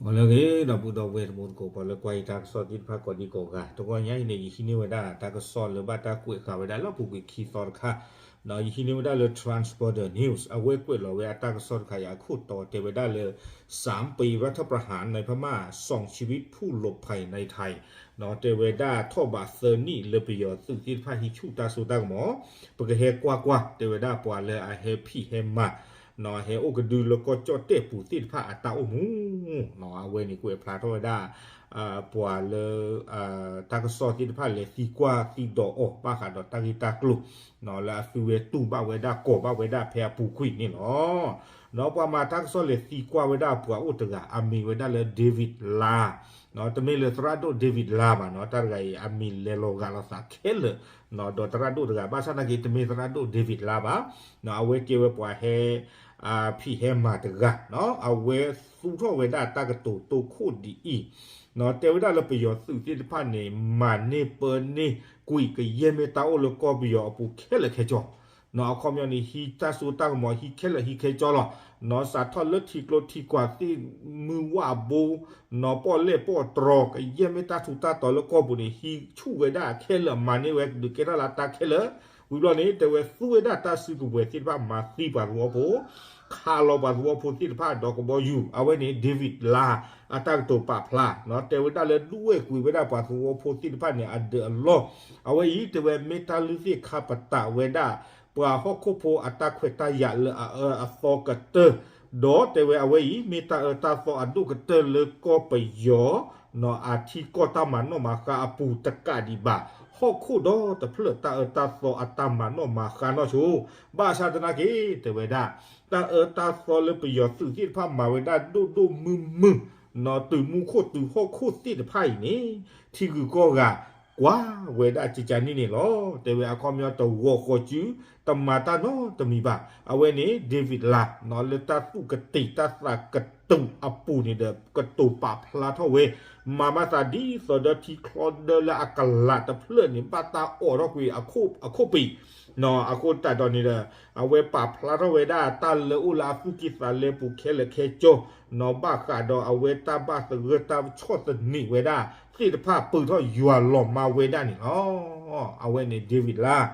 ပှၤလၢအဂ့ၤ ဒီပုၢ်ဒီဝဲၢ်တံၤသကိး ပှၤလၢကွၢ်ယတၢ်ကစီၣ်သ့ၣ်တဖၣ်ကိးဒံကိးဂၤ, တဂီၤညါအံၤန့ၣ် ယဟံးန့ၢ်ဝဲဒၣ်တၢ်ကစီၣ်လၢဘၣ်တၢ်ကွဲးဃာ်ဝဲဒၣ်လၢအပူၤကွံာ်ခံသီတခါ, ယဟံးန့ၢ်ဝဲဒၣ်လၢ Transborder News အဝဲကွဲးလီၤဝဲအတၢ်ကစီၣ်တခါအံၤအခိၣ်တီတဲဝဲဒၣ်လၢ สามปีรัฐประหารในพม่า สองชีวิตผู้หลบภัยในไทย တဲဝဲဒၣ်ထီၣ်ဘးသၢနံၣ်လၢပယီၤသုးသ့ၣ်တဖၣ်ဟံးဆူၣ်တၢ်စိတၢ်ကမီၤ, ပကဟဲကွၢ်ကွၢ် တဲဝဲဒၣ်ပှၤလၢအဟဲဖံးဟဲမၤ ဟဲအိၣ်ကဒုလၢကီၢ်ကၠီၣ်တဲၣ်ပူၤသ့ၣ်တဖၣ်အတၢ်အိၣ်မူ, အဝဲန့ၣ်ကွဲးဖျါထီၣ်ဝဲဒၣ် ပှၤလၢ တၢ်ကစီၣ်သ့ၣ်တဖၣ်လဲၤသံကွၢ်သံဒိးအီၤ ဘၣ်ဃးဒီးတၢ်ဂ့ၢ်တၢ်ကျိၤ လၢအသုဝဲတူၢ်ဘၣ်ဝဲဒၣ်ကိးဘၣ်ဝဲဒၣ်ဖဲအပူၤကွံာ်န့ၣ်လီၤ. ဒီးပှၤမၤတၢ်ကစီၣ်လဲၤသံကွၢ်ဝဲဒၣ်ပှၤအိၣ်တဂၤ အမံၤဝဲဒၣ်လၢ David Lah, တမ့ၢ်လၢသရၣ်ဒိၣ် David Lah ဘၣ်နီၤ, တၢ်တဂၤအံၤအမံၤလဲၤလီၤဂာ်လိာ်သးခဲလၢာ်, ဒီးသရၣ်ဒိၣ်တဂၤ ဘၣ်ဆၣ်နာ်က့ တမ့ၢ်သရၣ်ဒိၣ် David Lah ဘၣ်, အဝဲကဲဝဲပှၤဟဲ ဖံးဟဲမၤတဂၤ, အဝဲသူၣ်ထီၣ်ဝဲဒၣ်တၢ်ကတိၤတိခိၣ်ဒ်အံၤ, တဲဝဲဒၣ်လၢပယီၤသုးသ့ၣ်တဖၣ်န့ၣ် မၤန့ၢ်ပၢန့ၢ်ကွံာ်ကယဲၢ်မ့ၢ်တၢ်အိၣ်လၢကီၢ်ပယီၤအပူၤခဲလၢာ်ခဲဆ့, အခီပညီန့ၣ် ဟံးတၢ်စိတၢ်ကမီၤဟံးခဲလၢာ်ဟံးခဲဆ့လီၤ, စးထီၣ်လၢထံကျိထံကွာ်သ့ၣ်မုၢ်ဝၣ်ဘိ ပီၣ်လဲၣ်ပီၣ်တြီၤ ကယဲၢ်မ့ၢ်တၢ်ထူးတၢ်တီၤလၢကီၢ်ပူၤန့ၣ် ဟံးဆူၣ်ဝဲဒၣ်ခဲလၢာ် မၤန့ၢ်ဝဲဒုးကဲထီၣ်လၢတၢ်ခဲလၢာ်, ဝံၤဘျီန့ၣ် တဲဝဲသူဝဲဒၣ်တၢ်စုကဝဲၤသ့ၣ်တဖၣ် မၤသံပှၤသဝီဖိ, ခးလီၤပှၤသဝီဖိသ့ၣ်တဖၣ်ဒီးကဘီယူၤ, အဝဲန့ၣ် David Lah အတၢ်ကတိၤပာ်ဖျါ, တဲဝဲဒၣ်လၢဒုးဝဲၢ်ကွံာ်ဝဲဒၣ်ပှၤသဝီဖိသ့ၣ်တဖၣ်န့ၣ် အဒၢးအလီၢ်, အဝဲအံၤတဲဝဲမ့ၢ်တၢ်လုၢ်သ့ၣ်ခါပတာ်ဝဲဒၣ် ပှၤဟီၣ်ခိၣ်ဖိအတၢ်ခွဲးတၢ်ယာ်လၢအအၢအသီကတၢၢ်, ဒီးတဲဝဲအဝဲအံၤ မ့ၢ်တၢ်အၢတၢ်သီအဒိၣ်ကတၢၢ်လၢကီၢ်ပယီၤ အထံကီၢ်တၢ်မၤနီၣ်မၤဃါအပူၤတကးဒံးဘၣ်, ဟီၣ်ခိၣ်ဒီတဖျၢၣ်တၢ်အၢတၢ်သီအတၢ်မၤနီၣ်မၤဃါနီၢ်ဆိ, ဘၣ်ဆၣ်သနာ်က့ တဲဝဲဒၣ် တၢ်အၢတၢ်သီလၢပယီၤသုးသ့ၣ်တဖၣ်မၤဝဲဒၣ်ဒိၣ်ဒိၣ်မုၢ်မုၢ် တုၤမူခိၣ်တုၤဟီၣ်ခိၣ်သ့ၣ်တဖၣ်အံၤန့ၣ် ထံဂုၤကီၢ်ဂၤ ကွၢ်ဝဲဒၣ်ကကန့ၣ်န့ၣ်လီၤ. တဲဝဲအခီပညီတဝီဃီစု တမၤတၢ်နီတမံၤဘၣ်. အဝဲန့ၣ် David Lah လၢတၢ်သူၣ်ကတံာ်တၢ်သးကတုၤအပူၤန့ၣ်ဒီး ကတိၤပာ်ဖျါထီၣ်ဝဲ မၤမၤသးဒ်သိးဒီးထံချီဒၢလၢအကလးတဖျၢၣ်န့ၣ် ဘၣ်တၢ်အိးထီၣ်ကွံာ်အခိၣ်ပံၤ, အဃိသတးဒီးန့ၣ်ဒီး အဝဲပာ်ဖျါထီၣ်ဝဲဒၣ်တၢ်လၢအိၣ်လၢအသူၣ်ကံၢ်သးလဲပူၤခဲလၢာ်ခဲဆ့, ဘၣ်ဃးဒီးအဝဲတၢ်ဘၣ်သဂၢၢ်တၢ်ဆီၣ်သနံးဝဲဒၣ်သ့ၣ်တဖၣ် ပၢၢ်ထီၣ်ယွၤလီၤမၢ်ဝဲဒၣ်န့ၣ်လီၤ. အဝဲန့ၣ် David Lah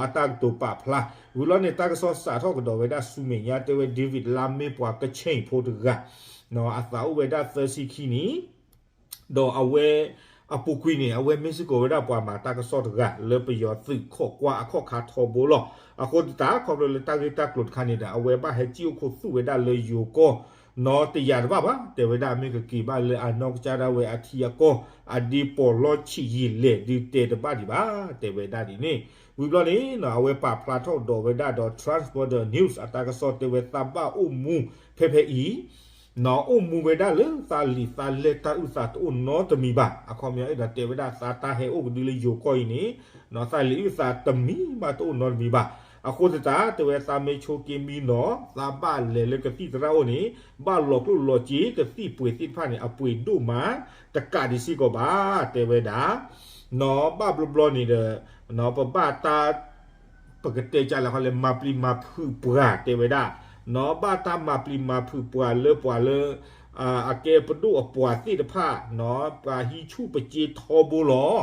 အတၢ်ကတိၤပာ်ဖျါ, ဝံၤလီၤန့ၣ် တၢ်ကစီၣ်စးထီၣ်ကဒီးဝဲဒၣ်ဆူမဲာ်ညါ တဲဝဲ David Lah မ့ၢ်ပှၤကခ့ၣ်ဖိတဂၤ, အသးအိၣ်ဝဲဒၣ်သၢဆံခံနံၣ် ဒီးအဝဲ အပူၤကွံာ်န့ၣ် အဝဲမ့ၢ်စ့ၢ်ကီးဝဲဒၣ်ပှၤမၤတၢ်ကစီၣ်တဂၤ လၢပယီၤသုးခိးကွၢ်အခီၣ်ခါထီဘိလီၤ. အဃိသတး ခီဖျိလၢတၢ်ဂ့ၢ်တၢ်ကျိၤတခါန့ၣ်ဒီး အဝဲဘၣ်ဟဲစံၣ်အိၣ်ခိးသူၣ်ဝဲဒၣ်လၢယိၤကီၢ် နီတယၤတဘၣ်ဘၣ်, တဲဝဲဒၣ်မ့ၢ်ကက့ၤဘၣ်လၢအနီၢ်ကစၢ်ဒၣ်ဝဲအထံအကီၢ် အဒ့ပီးလီဆံးယံာ်လဲၣ် ဒုးတဲတဘၣ်ဒံးဘၣ်, တဲဝဲဒၣ်ဒ်န့ၣ်. ဝံၤဘျီန့ၣ် အဝဲပာ်ဖျါထီၣ်ကဒီးဝဲဒၣ်ဒီး Transborder News အတၢ်ကစီၣ်တဲဝဲသးဘၣ်အိၣ်မူဖဲဖဲအံၤ အိၣ်မူဝဲဒၣ်လၢသးလံာ်သးလဲၢ်တၢ်အုၣ်သးတအိၣ်နီတမံၤဘၣ်. အခီပညီအဲၣ်ဒိးတဲဝဲဒၣ်သးတၢ်ဟဲအိၣ်ကဒုလၢယိၤကီၢ်အံၤန့ၣ် သးလံာ်အုၣ်သးတမံၤဘၣ်တအိၣ်နီတမံၤဘၣ်. အဃိသတး တဲဝဲသးမ့ၢ်ဆိက့မံနီၤ သးဘၣ်လဲၤလၢကသံၣ်သရၣ်အိၣ်န့ၣ် ဘၣ်လီၤကျိၣ်လီၤစ့ကသံၣ်ပှ့ၤသ့ၣ်တဖၣ်န့ၣ် အပှ့ၤဒိၣ်မး တကးဒံးစ့ၢ်ကီးဘၣ် တဲဝဲဒၣ် နီၤ ဘၣ်ဘျီဘျီန့ၣ်ဒီး ပဘၣ်တၢ် ပကတဲကလဲၣ်ခီလဲၣ် မၤပျံၤမၤဖုးပှၤ တဲဝဲဒၣ် နီၤ ဘၣ်တၢ်မၤပျံၤမၤဖုးပှၤလၢပှၤလၢ အကဲပဒိၣ်အပှၤသ့ၣ်တဖၣ် နီၤ ပှၤဟံးဆူၣ်ပစ့ထီဘိလီၤ.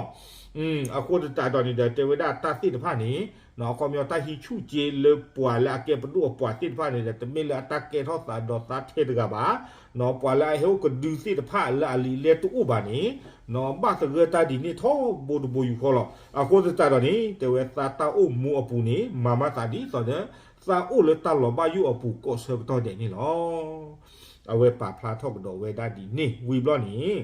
အဃိသတးဒီးန့ၣ်ဒီး တဲဝဲဒၣ်တၢ်သ့ၣ်တဖၣ်န့ၣ် နီၤ အခီပညီတၢ်ဟံးဆူၣ်စ့လၢပှၤလၢအကဲပဒိၣ်အပှၤသ့ၣ်တဖၣ်န့ၣ်ဒီး တမ့ၢ်လၢအတၢ်ကဲထီၣ်သးဒီးသးထဲတဂၤဘၣ် နီၤ ပှၤလၢအဟဲအိၣ်ကဒုသ့ၣ်တဖၣ်လၢအလံာ်လဲၢ်တအိၣ်ဘၣ်န့ၣ် နီၤ ဘၣ်သဂၢၢ်တၢ်ဒ်န့ၣ်ထီဘိတဘိယူၢ်ဃီလီၤ. အဃိသတးဒီးန့ၣ် တဲဝဲသးတၢ်အိၣ်မူအပူၤန့ၣ် မၤမၤသးဒ်သိးဒီး သးအိၣ်လၢတၢ်လီၤဘၣ်ယိၣ်အပူၤကိးဆၢကတီၢ်ဒဲးန့ၣ်လီၤ. အဝဲပာ်ဖျါထီၣ်ကဒီးဝဲဒၣ်ဒ်န့ၣ် ဝံၤဘျီန့ၣ်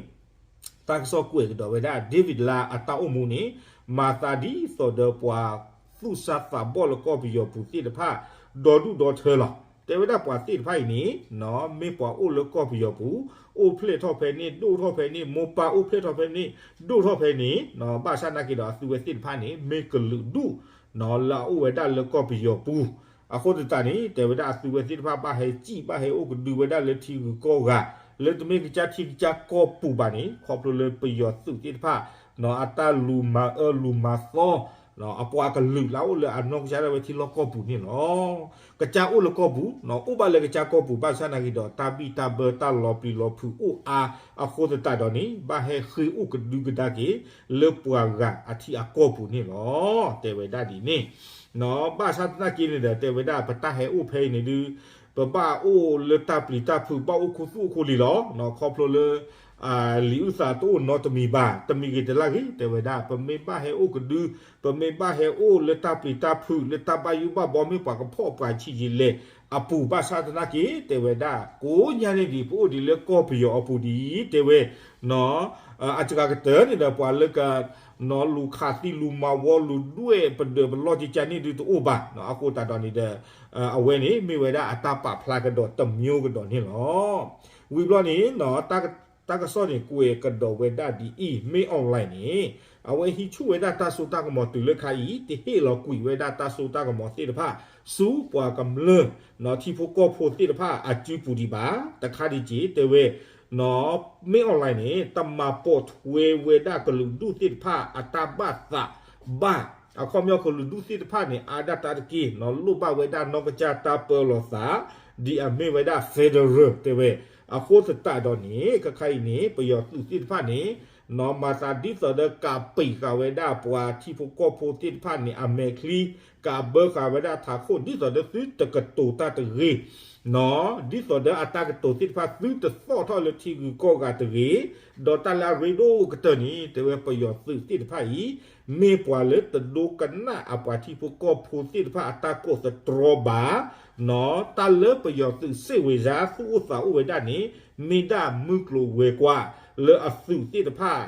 တၢ်ကစီၣ်ကွဲးကဒီးဝဲဒၣ် David Lah အတၢ်အိၣ်မူန့ၣ် မၤသးဒ်သိးဒီးပှၤသူၣ်စၢ်သးဘီၣ်လၢကီၢ်ပယီၤပူၤသ့ၣ်တဖၣ် ဒီဒူၣ်ဒီထၢလီၤ. တဲဝဲဒၣ်ပှၤသ့ၣ်တဖၣ်အံၤန့ၣ် နီၤ မ့ၢ်ပှၤအိၣ်လၢကီၢ်ပယီၤပူၤ အိၣ်ဖျဲၣ်ထီၣ်ဖဲန့ၣ် ဒိၣ်ထီၣ်ဖဲန့ၣ် မိၢ်ပၢ်အိၣ်ဖျဲၣ်ထီၣ်ဖဲန့ၣ် ဒိၣ်ထီၣ်ဖဲန့ၣ် နီၤ ဘၣ်ဆၣ်နာ်က့ဒီးအသုဝဲသ့ၣ်တဖၣ်န့ၣ် မ့ၢ်ကလုာ်ဒူၣ် နီၤ လၢအအိၣ်ဝဲဒၣ်လၢကီၢ်ပယီၤပူၤ အဃိသတးန့ၣ် တဲဝဲဒၣ်အသုဝဲသ့ၣ်တဖၣ်ဘၣ်ဟဲစံၣ်ဘၣ်ဟဲအိၣ်ကဒုဝဲဒၣ်လၢထံဂုၤကီၢ်ဂၤ လၢတမ့ၢ်ကစၢ်ထံကစၢ်ကီၢ်ပူၤဘၣ်န့ၣ် ခီဖျိလၢပယီၤသုးသ့ၣ်တဖၣ် နီၤ အတၢ်လူၤမၤအၢလူၤမၤသီ အပှၤကလုာ်လၢအအိၣ်လၢအနီၢ်ကစၢ်ဒၣ်ဝဲထံလီၢ်ကီၢ်ပူၤန့ၣ်လီၤ. ကစၢ်အိၣ်လၢကီၢ်ပူၤ, အိၣ်ဘၣ်လၢကစၢ်ကီၢ်ပူၤ ဘၣ်ဆၣ်သနာ်က့ဒီး တၢ်ဘံၣ်တၢ်ဘၢတၢ်လီၤပျံၤလီၤဖုးအိၣ်အါ အဃိသတးဒီးန့ၣ် ဘၣ်ဟဲဃ့အိၣ်ကဒုကဒါက့ၤ လၢပှၤဂၤအထံအကီၢ်ပူၤန့ၣ်လီၤ. တဲဝဲဒၣ်ဒ်န့ၣ် ဘၣ်ဆၣ်သနာ်က့န့ၣ်ဒီး တဲဝဲဒၣ် ပတၢ်ဟဲအိၣ်ဖဲအံၤန့ၣ်ဒုး ပဘၣ်အိၣ်လၢတၢ်ပျံၤတၢ်ဖုး ဘၣ်အိၣ်ခူသူၣ်အိၣ်ခူလံၤလီၤ. ခီဖျိလၢ လံာ်အုၣ်သးတအိၣ်နီတမံၤဘၣ်, တမံၤဂ့ၤတလၢ်ဂ့ၤ တဲဝဲဒၣ် ပမ့ၢ်ဘၣ်ဟဲအိၣ်ကဒု, ပမ့ၢ်ဘၣ်ဟဲအိၣ်လၢတၢ်ပျံၤတၢ်ဖုး လၢတၢ်ဘၣ်ယိၣ်ဘၣ်ဘီ မ့ၢ်ပှၤကဖီၣ်ပှၤဆံးယံာ်လဲၣ်အပူၤ ဘၣ်ဆၣ်သနာ်က့ တဲဝဲဒၣ် ကိးညါန့ၣ်ဒံး ပအိၣ်ဒံးလၢကီၢ်ပယီၤအပူၤဒံး တဲဝဲ အစှၤကတၢၢ်န့ၣ်ဒီး ပှၤလၢက နီၢ်လူၤခးသံလူၤမၤဝီလူၤဒွဲၣ်ပဒၢးပလီၢ်ကကန့ၣ်ဒုးတအိၣ်ဘၣ်. အဃိသတးဒီးန့ၣ်ဒီး အဝဲန့ၣ်မ့ၢ်ဝဲဒၣ်အတၢ်ပာ်ဖျါကဒီးတမျိုးကဒီးန့ၣ်လီၤ. ဝံၤဘျီန့ၣ် တၢ်ကစီၣ်န့ၣ်ကွဲးကဒီးဝဲဒၣ်ဒ်အံၤ, မင်းအောင်လှိုင်န့ၣ် အဝဲဟံးဆူၣ်ဝဲဒၣ်တၢ်စိတၢ်ကမီၤတုၤလၢခါအံၤ တဟ့ၣ်လီၤကွံာ်ဝဲဒၣ်တၢ်စိတၢ်ကမီၤသ့ၣ်တဖၣ် ဆူပှၤကမျၢၢ် ထံဖိကီၢ်ဖိသ့ၣ်တဖၣ်အစုပူၤဒံးဘၣ်. တခါဒံးက့ၤ တဲဝဲ မင်းအောင်လှိုင်န့ၣ် တမၤပိာ်ထွဲဝဲဒၣ်ကလုာ်ဒူၣ်သ့ၣ်တဖၣ်အတၢ်ဘၣ်သးဘၣ်. အခီပညီကလုာ်ဒူၣ်သ့ၣ်တဖၣ်န့ၣ် အါဒၣ်တၢ်တက့ၢ်, လိၣ်ဘၣ်ဝဲဒၣ်နီၢ်ကစၢ်တၢ်ပၢလီၤသး ဒ်အမ့ၢ်ဝဲဒၣ် federal တဲဝဲ. အဃိသတးဒီးန့ၣ် ခဲခါအံၤန့ၣ် ပယီၤသုးသ့ၣ်တဖၣ်န့ၣ် မၤသးဒ်သိးဒီးကးပံာ်ဃာ်ဝဲဒၣ်ပှၤထံဖိကီၢ်ဖိသ့ၣ်တဖၣ်န့ၣ် အမဲာ်ချံ, ကးဘၢဃာ်ဝဲဒၣ်ထးခိၣ် ဒ်သိးဒီးသုတကတိၤတၢ်တဂ့ၤ ဒ်သိးဒီးအတၢ်ကတိၤသ့ၣ်တဖၣ် သုတသီၣ်ထီၣ်လၢထံဂုၤကီၢ်ဂၤတဂ့ၤ. ဒီးတၢ်လၢအရ့ဒိၣ်ကတၢၢ်န့ၣ် တဲဝဲပယီၤသုးသ့ၣ်တဖၣ်အံၤ မ့ၢ်ပှၤလၢတဒိကနၣ်အပှၤထံဖိကီၢ်ဖိသ့ၣ်တဖၣ်အတၢ်ကိးသတြီဘၣ်. တၢ်လၢပယီၤသုးစ့ၣ်ဝ့ၤစါသူၣ်အိၣ်သးအိၣ်ဝဲဒၣ်န့ၣ် မ့ၢ်ဒၣ်မုၢ်ကျိၤဝဲၤကွာ်လၢအသုးသ့ၣ်တဖၣ်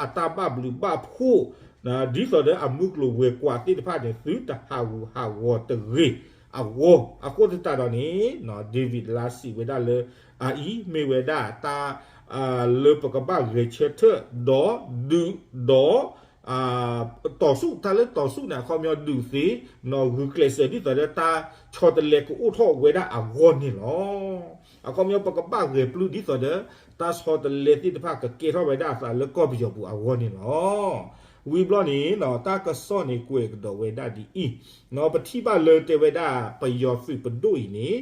အတၢ်ဘၣ်ဘျုးဘၣ်ဖှိၣ် ဒ်သိးဒီးအမုၢ်ကျိၤဝဲၤကွာ်သ့ၣ်တဖၣ်န့ၣ် သုတဟးဂူာ်ဟးဂီၤတဂ့ၤအဂီၢ်. အဃိသတးဒီးန့ၣ် David လါစံးဝဲဒၣ်လၢ အအံၤမ့ၢ်ဝဲဒၣ်တၢ် လၢပကဘၣ်ဂဲၤဆၢထၢၣ်ဒီးဒုးဒီး တီၤဆူၣ် တၢ်လၢတီၤဆူၣ်န့ၣ် အခီပညီဒုးသ့ ဂုာ်ကျဲးစၢးဒ်သိးဒီးတၢ်ဆီတလဲကအိၣ်ထီၣ်ဝဲဒၣ်အဂီၢ်န့ၣ်လီၤ. အခီပညီပကဘၣ်ဂဲၤပျုၢ်ဒ်သိးဒီး တၢ်ဆီတလဲသ့ၣ်တဖၣ်ကကဲထီၣ်ဝဲဒၣ်အသးလၢကီၢ်ပယီၤပူၤအဂီၢ်န့ၣ်လီၤ. ဝံၤဘျီန့ၣ် တၢ်ကစီၣ်န့ၣ်ကွဲးကဒီးဝဲဒၣ်ဒ်အံၤ, ပထံၣ်ဘၣ်လၢတဲဝဲဒၣ်ပယီၤသုးပဒိၣ်အံၤန့ၣ်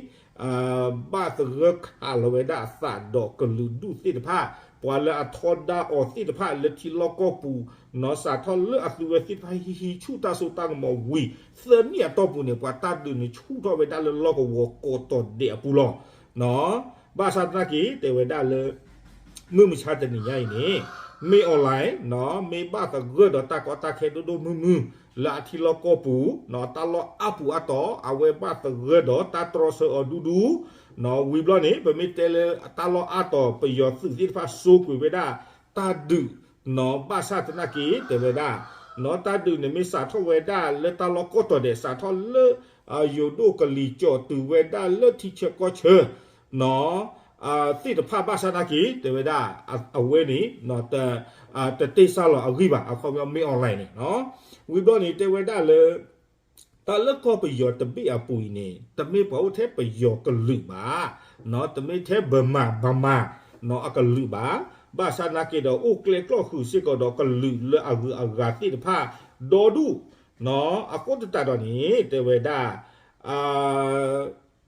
ဘၣ်သဂၢၢ်ခးလီၤဝဲဒၣ်အသးဒီးကလုာ်ဒူၣ်သ့ၣ်တဖၣ်, ပှၤလၢအထီဒါအီၤသ့ၣ်တဖၣ်လၢထံလီၢ်ကီၢ်ပူၤ, နီၢ်စးထီၣ်လၢအသုဝဲသ့ၣ်တဖၣ်ဟံးဟံးဆူၣ်တၢ်စိတၢ်ကမီၤဝံၤ သၢနံၣ်အတီၢ်ပူၤန့ၣ် ပှၤတၢ်ဒုးန့ၣ်ဆူၣ်ထီၣ်ဝဲဒၣ်လၢလီၢ်ကဝီၤကိးတီၤဒဲးအပူၤလီၤ. ဘၣ်ဆၣ်သနာ်က့ တဲဝဲဒၣ်လၢ မုၢ်မဆါတနံၤညါအံၤန့ၣ် မင်းအောင်လှိုင် မ့ၢ်ဘၣ်သဂၢၢ်ဒီးတၢ်ကီတၢ်ခဲဒိၣ်ဒိၣ်မုၢ်မုၢ် လၢအထံလီၢ်ကီၢ်ပူၤ, တၢ်လီၢ်အါပူၤအါတီၤ အဝဲဘၣ်သဂၢၢ်ဒီးတၢ်တြီဆၢအီၤဒူဒူ, ဝံၤဘျီန့ၣ် ပမ့ၢ်တဲလၢတၢ်လီၢ်အါတီၤ ပယီၤသုးသ့ၣ်တဖၣ်စိာ်ကွံာ်ဝဲဒၣ်တၢ်ဒုး ဘၣ်ဆၣ်သနာ်က့ တဲဝဲဒၣ် တၢ်ဒုးန့ၣ်မ့ၢ်စးထီၣ်ဝဲဒၣ်လၢတၢ်လီၢ်ကီၢ်တီၤဒဲး စးထီၣ်လၢ ယိၤဒိၣ်ကလံၤကၠီၤတုၤဝဲဒၣ်လၢထံဆၢကီၢ်ဆၢ သ့ၣ်တဖၣ်ဘၣ်ဆၣ်သနာ်က့ တဲဝဲဒၣ် အဝဲန့ၣ် တတ့ၢ်စၢ်လီၤအဂံၢ်ဘၣ် အခီပညီ မင်းအောင်လှိုင်န့ၣ်. ဝံၤဘျီန့ၣ် တဲဝဲဒၣ်လၢ တၢ်လၢကီၢ်ပယီၤတဘ့ၣ်အပူၤအံၤန့ၣ် တမ့ၢ်ပှၤအိၣ်ထဲပယီၤကလုာ်ဘၣ်, တမ့ၢ်ထဲ Burma Burma အကလုာ်ဘၣ်. ဘၣ်ဆၣ်သနာ်က့ဒီး အိၣ်ကျဲကျီၢ်ဃုာ်စ့ၢ်ကီးဒီးကလုာ်လၢအဂုၤအဂၤသ့ၣ်တဖၣ် ဒီဒူၣ် အဃိသတးဒီးန့ၣ် တဲဝဲဒၣ်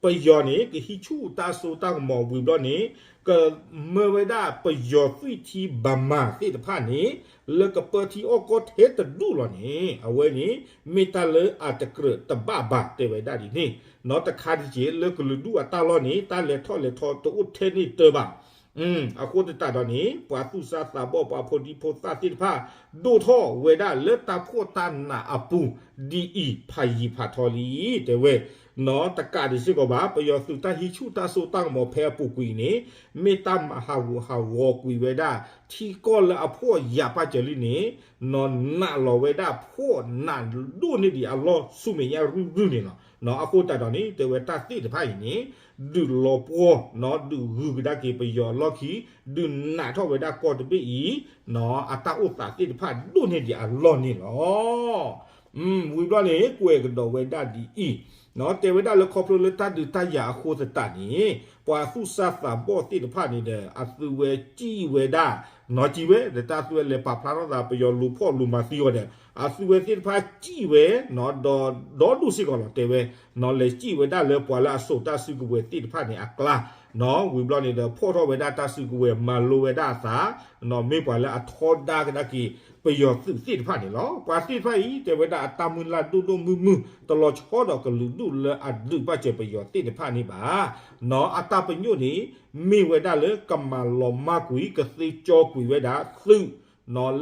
ပယီၤန့ၣ် ကဟံးဆူၣ်တၢ်စိတၢ်ကမီၤဝံၤဘျီန့ၣ် ကမၢဝဲဒၣ်ပယီၤသွံၣ်ထံ Burma သ့ၣ်တဖၣ်န့ၣ် လၢကပၢထံအီၣ်ကီၢ်ထဲတဒူၣ်လီၤန့ၣ် အဝဲန့ၣ် မ့ၢ်တၢ်လၢအတကြၢးတဘၣ်ဘၣ် တဲဝဲဒၣ်ဒ်န့ၣ်. နီၢ်တခါဒံးက့ၤ လၢကလုာ်ဒူၣ်အတၢ်လီၢ်န့ၣ် တၢ်လဲၤထီၣ်လဲၤထီတအိၣ်ထဲန့ၣ်တၢ်ဘၣ်. အဃိသတးဒီးန့ၣ် ပှၤသူၣ်စၢ်သးဘီၣ် ပှၤဖိဒံဖိသၣ်သ့ၣ်တဖၣ် ဒိၣ်ထီၣ်ဝဲဒၣ်လၢတၢ်ဖှီၣ်တၢ်နးအပူၤ ဒ်အံၤဖးယံၤဖးထီလံ တဲဝဲ. နီၢ်တကးဒံးစ့ၢ်ကီးဘၣ် ပယီၤသုးတၢ်ဟံးဆူၣ်တၢ်စိတၢ်ကမီၤဖဲအပူၤကွံာ်န့ၣ် မ့ၢ်တၢ်မၤဟးဂူာ်ဟးဂီၤကွံာ်ဝဲဒၣ် ထံကီၢ်လၢအဖှီၣ်ယာ်ပာ်စၢၤလံန့ၣ် နီၢ်နးလီၤဝဲဒၣ်ဖှီၣ်နးဒိၣ်န့ၢ်ဒံးအလီၢ်ဆူမဲာ်ညါရုၢ်ရုၢ်န့ၣ်လီၤ. နီၢ်အဃိသတးဒီးန့ၣ် တဲဝဲတၢ်သ့ၣ်တဖၣ်အံၤန့ၣ် ဒုးလီၤပှီၢ် နီၢ်ဒုးဂုၤကဒါက့ၤပယီၤအလီၢ်ခံ ဒုးနးထီၣ်ဝဲဒၣ်ကီၢ်တဘ့ၣ်အံၤ နီၢ်အတၢ်အိၣ်သးသ့ၣ်တဖၣ်ဒိၣ်န့ၢ်ဒံးအလီၢ်န့ၣ်လီၤ. ဝံၤဘျီန့ၣ် ကွဲးကဒီးဝဲဒၣ်ဒ်အံၤ တဲဝဲဒၣ်လၢခီဖျိလၢတၢ်ဒုးတၢ်ယၤအဃိသတးန့ၣ် ပှၤသူၣ်စၢ်သးဘီၣ်သ့ၣ်တဖၣ်န့ၣ်ဒီး အသုဝဲစံၣ်ဝဲဒၣ် နီၢ်စံၣ်ဝဲ ဒီးတၢ်သုဝဲလဲၤပာ်ဖျါထီၣ်သးပယီၤလူၤဖီၣ်လူၤမၤသံအီၤဒီး အသုဝဲသ့ၣ်တဖၣ်စံၣ်ဝဲ ဒီးဒီဒူၣ်စ့ၢ်ကီးလီၤ တဲဝဲ လဲၤစံၣ်ဝဲဒၣ်လၢပှၤလၢအစိာ်တၢ်စုကဝဲၤသ့ၣ်တဖၣ်န့ၣ်အကျါ ဝံၤဘျီန့ၣ်ဒီး ဖီၣ်ထီၣ်ဝဲဒၣ်တၢ်စုကဝဲၤ မၤလိဝဲဒၣ်အသး မ့ၢ်ပှၤလၢအထီဒါကဒါက့ၤ ပယီၤသုးသ့ၣ်တဖၣ်န့ၣ်လီၤ. ပှၤသ့ၣ်တဖၣ်အံၤ တဲဝဲဒၣ်အတၢ်မုၢ်လၢ်ဒိၣ်ဒိၣ်မုၢ်မုၢ် တလီၤဆီဒီးကလုာ်ဒူၣ်လၢအဒုးဘၣ်စၢၤပယီၤသ့ၣ်တဖၣ်န့ၣ်ဘၣ်. အတၢ်ပညိၣ်န့ၣ် မ့ၢ်ဝဲဒၣ်လၢကမၤလီၤမၢ်ကွံာ် ကသ့ကၠီကွံာ်ဝဲဒၣ်သုး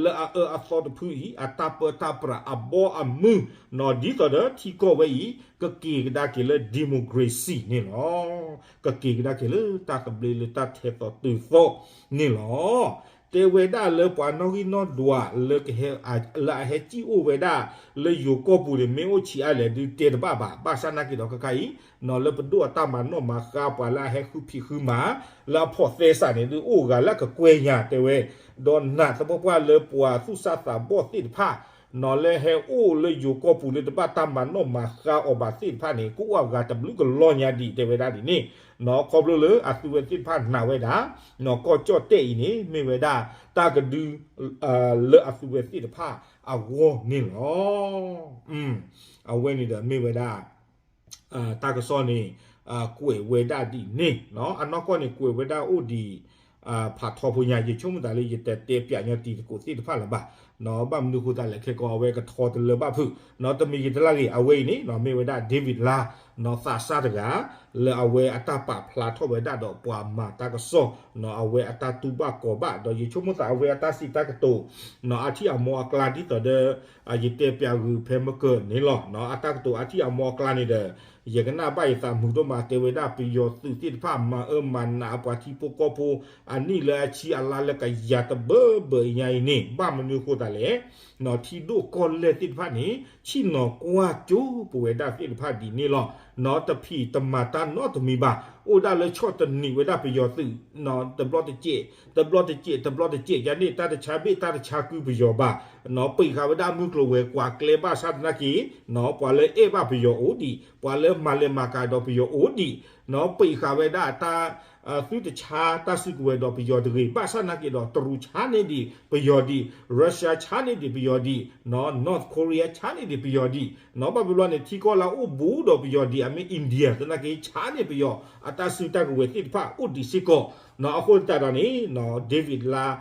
လၢအအၢအသီတဖုအံၤ အတၢ်ပၢတၢ်ပြးအဘီအမုၢ် ဒ်သိးဒီးထံကီၢ်ဝဲအံၤ ကက့ၤကဒါက့ၤလၢ democracy န့ၣ်လီၤ. ကက့ၤကဒါက့ၤလၢတၢ်သဘျ့လၢတၢ်ထဲသိးတုၤသိးန့ၣ်လီၤ. တဲဝဲဒၣ်လၢပှၤနီၣ်ဂံၢ်နီၣ်ဒွးလၢ လၢအဟဲစံၣ်အိၣ်ဝဲဒၣ် လၢယိၤကီၢ်ပူၤန့ၣ် မ့ၢ်အိၣ်ဆံးအါလဲၣ်ဒုးတဲတဘၣ်ဘၣ်. ဘၣ်ဆၣ်နာ်က့ၤဒီးခဲခါအံၤ လၢပဒိၣ်အတၢ်မၤနီၣ်မၤဃါ ပှၤလၢအဟဲဃုဖံးဃုမၤ လၢအဖိးသဲစးန့ၣ် ဒုးအိၣ်ဂၤလၢအကကွဲၢ်ညါတဲဝဲ ဒီးနာ်သပှၢ်ပှၢ်လၢပှၤသူၣ်စၢ်သးဘီၣ်သ့ၣ်တဖၣ် လၢဟဲအိၣ်လၢယိၤကီၢ်ပူၤလၢတဘၣ်တၢ်မၤနီၣ်မၤဃါအီၤဘၣ်သ့ၣ်တဖၣ်န့ၣ် ကအိၣ်အဂၤတဘျုးကလီညါဒံးတဲဝဲဒၣ်ဒ်န့ၣ် ခီဖျိလၢအသုဝဲသ့ၣ်တဖၣ်နာ်ဝဲဒၣ် ကီၢ်ကၠီၣ်တဲၣ်အံၤန့ၣ် မ့ၢ်ဝဲဒၣ်တၢ်ကဒု လၢအသုဝဲသ့ၣ်တဖၣ်အဂီၢ်န့ၣ်လီၤ. အဝဲန့ၣ်ဒီးမ့ၢ်ဝဲဒၣ် တၢ်ကစီၣ်န့ၣ် ကွဲးဝဲဒၣ်ဒ်န့ၣ် အနီၢ်ကီၢ်န့ၣ် ကွဲးဝဲဒၣ်အိၣ်ဒံး ဖးထီဖိညါ ယဆိကမိၣ်သးလၢယတတဲပၠးညီတံၤသကိးသ့ၣ်တဖၣ်လၢၤဘၣ်. ဘၣ်မနုၤအဃိသတးလဲၣ် ခဲကီးအဝဲကထီတလၢဘၣ်ဖုး တမံၤဂ့ၤတလၢ်ဂ့ၤ အဝဲအံၤန့ၣ် မ့ၢ်ဝဲဒၣ် David Lah သးစၢ်တဂၤ လၢအဝဲအတၢ်ပာ်ဖျါထီၣ်ဝဲဒၣ်ဒီးပှၤမၤတၢ်ကစီၣ် အဝဲအတၢ်တူၢ်ဘၣ်ကီးဘၣ် ဒီးယဆိကမိၣ်သးအဝဲအတၢ်စံးတၢ်ကတိၤ အထံၣ်အမီၤအကျါဒ်သိးဒီး ယတဲပၠးဂုာ်ဖဲမကၢၢ်န့ၣ်လီၤ. အတၢ်ကတိၤအထံၣ်အမီၤအကျါန့ၣ်ဒီး ယကနၣ်ဘၣ်ယသးမုာ်ဒိၣ်မး တဲဝဲဒၣ်ပယီၤသုးသ့ၣ်တဖၣ် မၤအၢမၤနးအပှၤထံဖိကီၢ်ဖိ အနံၣ်လၢအဆံအလါလၢကယၤတဘၢဘၢအံၤညါအံၤန့ၣ် ဘၣ်မနုၤအဃိသတးလဲၣ် ထံဒိၣ်ကီၢ်လဲၢ်သ့ၣ်တဖၣ်န့ၣ် ဆ့ၣ်နီၤကွၢ်ကၠိပဝဲဒၣ်သ့ၣ်တဖၣ်ဒ်န့ၣ်လီၤ. တဖံးတမၤတၢ်နီတမံၤဘၣ် အိၣ်ဒၣ်လၢဆီၣ်တနံၤဝဲဒၣ်ပယီၤသုး တဘျီတစဲး တဘျီတစဲး တဘျီတစဲး ယန့ၣ် တၢ်တဆါဘ့ၣ်တၢ်တဆါကုပယီၤဘၣ် ပံးဃာ်ဝဲဒၣ်မုၢ်ကျိၤဝဲၤကွာ်ကျဲဘၣ်ဆၣ်သနာ်က့ ပှၤလၢအဲၣ်ဘၣ်ပယီၤအိၣ်ဒံး ပှၤလၢမၤလဲၤမၤကၤဒီးပယီၤအိၣ်ဒံး ပံးဃာ်ဝဲဒၣ်တၢ် သုတဆါတၢ်စုကဝဲၤဒီးပယီၤတဂ့ၤ ဘၣ်ဆၣ်သနာ်က့ဒီး တရူးဆါန့ၢ်ဒံးပယီၤဒံး Russia ဆါန့ၢ်ဒံးပယီၤဒံး North Korea ဆါန့ၢ်ဒံးပယီၤဒံး ဘၣ်မနုၤလဲၣ်န့ၣ် ထံကီၢ်လၢအအိၣ်ဘူးဒီးပယီၤဒံး အမ့ၢ် India သနာ်က့ ဆါန့ၢ်ပယီၤ အတၢ်စုတၢ်ကဝဲၤသ့ၣ်တဖၣ်အိၣ်ဒံးစ့ၢ်ကီး အဃိသတးဒီးန့ၣ် David Lah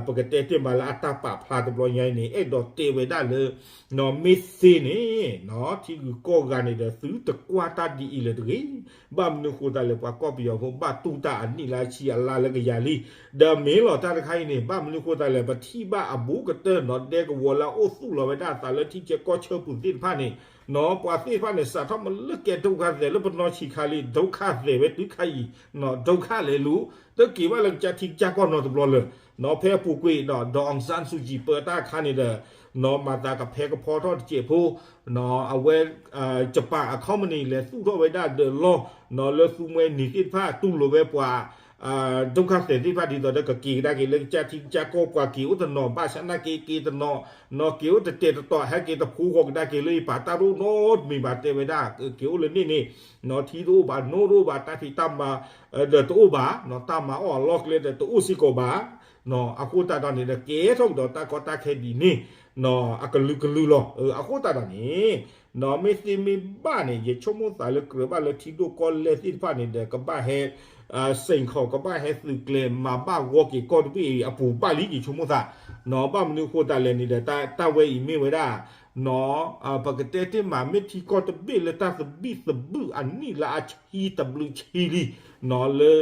ပကတဲတ့ၢ်မးလၢအတၢ်ပာ်ဖျါတဘျီညါအံၤန့ၣ် အဲၣ်ဒိးတဲဝဲဒၣ်လၢ မ့ၢ်သ့န့ၣ် ထံဂုၤကီၢ်ဂၤန့ၣ်ဒီး သုတကွၢ်တၢ်ဒ်အံၤလၢၤတဂ့ၤ. ဘၣ်မနုၤဃိသတးလဲၣ် ပှၤကီၢ်ပယီၤဖိဘၣ်တူၢ်တၢ်အနံၣ်လၢအဆံအလါလၢကယၤလံ ဒီးမ့ၢ်လီၤတၢ်တခါအံၤန့ၣ် ဘၣ်မနုၤဃိသတးလဲၣ် ပထံၣ်ဘၣ်အဘူးကတၢၢ်နီၤ ဒဲကဝီၤလၢအအိၣ်သူၣ်လီၤဝဲဒၣ်အသးလၢထံဆၢကီၢ်ဆၢပူၤသ့ၣ်တဖၣ်န့ၣ် ပှၤသ့ၣ်တဖၣ်န့ၣ် စးထီၣ်မ့ၢ်လၢကဲဒုက္ခသည်လၢပနီၢ်ဆံးခါလံ ဒုက္ခသည်ဝဲတုၤခါအံၤ ဒုက္ခလဲၣ်လူ တက့ၤဘၣ်လၢကစၢ်ထံကစၢ်ကီၢ်နီတဘျီလၢၤ ဖဲအပူၤကွံာ်ဒီး ဒေါ်အောင်ဆန်းစုကြည် ပၢတၢ်အခါန့ၣ်ဒီး မၤသးကဖဲကဖီထီၣ်တစဲးဖိ အဝဲ Japan အ company လဲၤသူၣ်ထီၣ်ဝဲဒၣ်ဒီးလီၢ် လၢသူမှဲနံၤသ့ၣ်တဖၣ် တူၢ်လိာ်ဝဲပှၤ ဒုက္ခသည်သ့ၣ်တဖၣ်ဒ်သိးဒီးကက့ၤကဒါက့ၤလၢကစၢ်ထံကစၢ်ကီၢ် ပှၤက့ၤအိၣ်တနီၤ ဘၣ်ဆၣ်သနာ်က့က့ၤတနီၤ က့ၤအိၣ်တတဲာ်တတီၤ ဟဲက့ၤတဖိဃီၤကဒါက့ၤလၢယပာ်တၢ်တအိၣ်နီတမံၤဘၣ် တဲဝဲဒၣ် က့ၤအိၣ်လၢန့ၣ်န့ၣ် ထံတအိၣ်ဘၣ် နိတအိၣ်ဘၣ် တၢ်ဖံးတၢ်မၤ ဒီးတအိၣ်ဘၣ် တၢ်မၤအီၣ်အလီၢ်ကျဲဒီးတအိၣ်စ့ၢ်ကီးဘၣ် အဃိသတးဒီးန့ၣ်ဒီး ကဲထီၣ်ကဒီးတၢ်ကီတၢ်ခဲဒ်န့ၣ် အကလုာ်ကလုာ်လီၤ. အဃိသတးဒီးန့ၣ် မ့ၢ်သ့မ့ၢ်ဘၣ်န့ၣ် ယဆိကမိၣ်သးလၢကြၢးဘၣ်လၢထံဒိၣ်ကီၢ်လဲၢ်သ့ၣ်တဖၣ်န့ၣ်ဒီး ကဘၣ်ဟဲ စ့ၢ်ကီး ကဘၣ်ဟဲသုးကျဲၤမၤဘၣ်ဂီၢ်က့ၤကီၢ်တဘ့ၣ်အံၤအပူၤဘၣ်လံ ယဆိကမိၣ်သး ဘၣ်မနုၤအဃိသတးလဲၣ်န့ၣ်ဒီး တၢ်ဝဲအံၤမ့ၢ်ဝဲဒၣ် ပကတဲတ့ၢ်မး မ့ၢ်ထံကီၢ်တဘ့ၣ်လၢတၢ်သဘံၣ်သဘုၣ်အနံၣ်လၢအဆံတဘျုးဆံလံ လၢ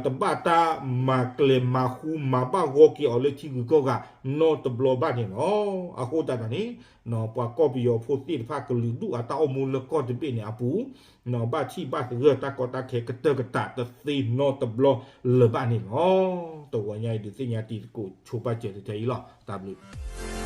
တဘၣ်တၢ်မၤကျဲၤမၤဃူမၤဘၣ်ဂီၢ်က့ၤအီၤလၢထံဂုၤကီၢ်ဂၤနီတဘျီဘၣ်န့ၣ်လီၤ. အဃိသတးဒီးန့ၣ် ပှၤကီၢ်ပယီၤဖိသ့ၣ်တဖၣ်ကလုာ်ဒူၣ်အတၢ်အိၣ်မူလၢကီၢ်တဘ့ၣ်န့ၣ်အပူၤ ဘၣ်ထံၣ်ဘၣ်သဂၢၢ်တၢ်ကီတၢ်ခဲကတၢၢ်ကတးတသ့နီတဘျီလၢၤဘၣ်န့ၣ်လီၤ. တဂီၤညါအံၤဒုးသ့ၣ်ညါတံၤသကိးဆိပာ်စၢၤတထဲအံၤလီၤ. တၢ်ဘျုး